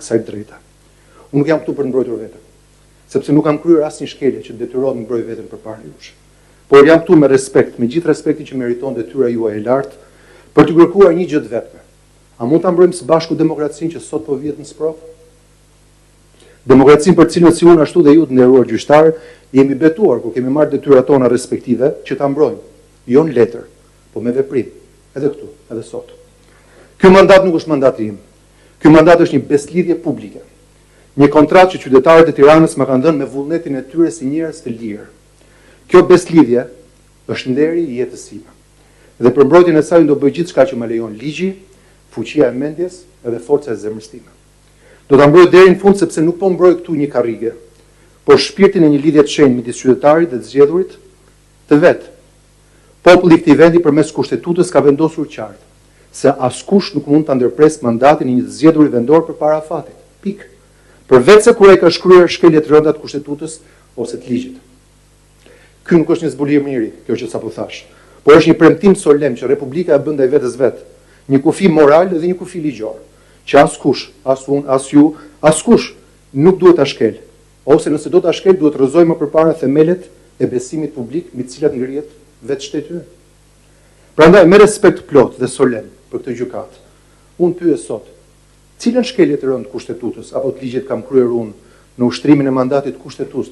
kësaj të drejte. Unë nuk jam këtu për të mbrojtur veten, sepse nuk kam kryer asnjë shkelje që të detyrohem të mbroj veten përpara jush. Por jam këtu me respekt, me gjithë respektin që meriton detyra juaj e lartë, për t'ju kërkuar një gjë të vetme. A mund ta mbrojmë së bashku demokracinë që sot po vihet në sprovë? Demokracinë për të cilën si unë ashtu dhe ju të nderuar gjyqtarë jemi betuar kur kemi marrë detyrat tona respektive që ta mbrojmë, jo në letër, po me veprim, edhe këtu, edhe sot. Ky mandat nuk është mandati im. Ky mandat është një besëlidhje publike. Një kontratë që qytetarët e Tiranës ma kanë dhënë me vullnetin e tyre si njerëz të lirë. Kjo besëlidhje është nderi i jetës sime. Dhe për mbrojtjen e saj unë do bëj gjithçka që ma lejon ligji, fuqia e mendjes edhe forca e zemrës time. Do ta mbroj deri në fund sepse nuk po mbroj këtu një karrige, por shpirtin e një lidhje të shenjtë midis qytetarit dhe të zgjedhurit të vet. Populli i këtij vendi përmes Kushtetutës ka vendosur qartë se askush nuk mund ta ndërpresë mandatin e një të zgjedhuri vendor përpara afatit. Pikë. Përveçse kur ai ka kryer shkelje të rënda të Kushtetutës ose të ligjit. Ky nuk është një zbulim i ri, kjo që sapo thashë, por është një premtim solemn që Republika e bën ndaj vetes vet, një kufi moral dhe një kufi ligjor, që askush, as unë, as ju, askush nuk duhet ta shkelë, ose nëse do ta shkelë duhet të rrëzojë më përpara themelet e besimit publik mbi të cilat ngrihet vetë shteti ynë. Prandaj, me respekt të plotë dhe solemn për këtë gjykatë, unë pyes sot, cilën shkelje të rëndë të Kushtetutës apo të ligjit kam kryer unë në ushtrimin e mandatit kushtetues të.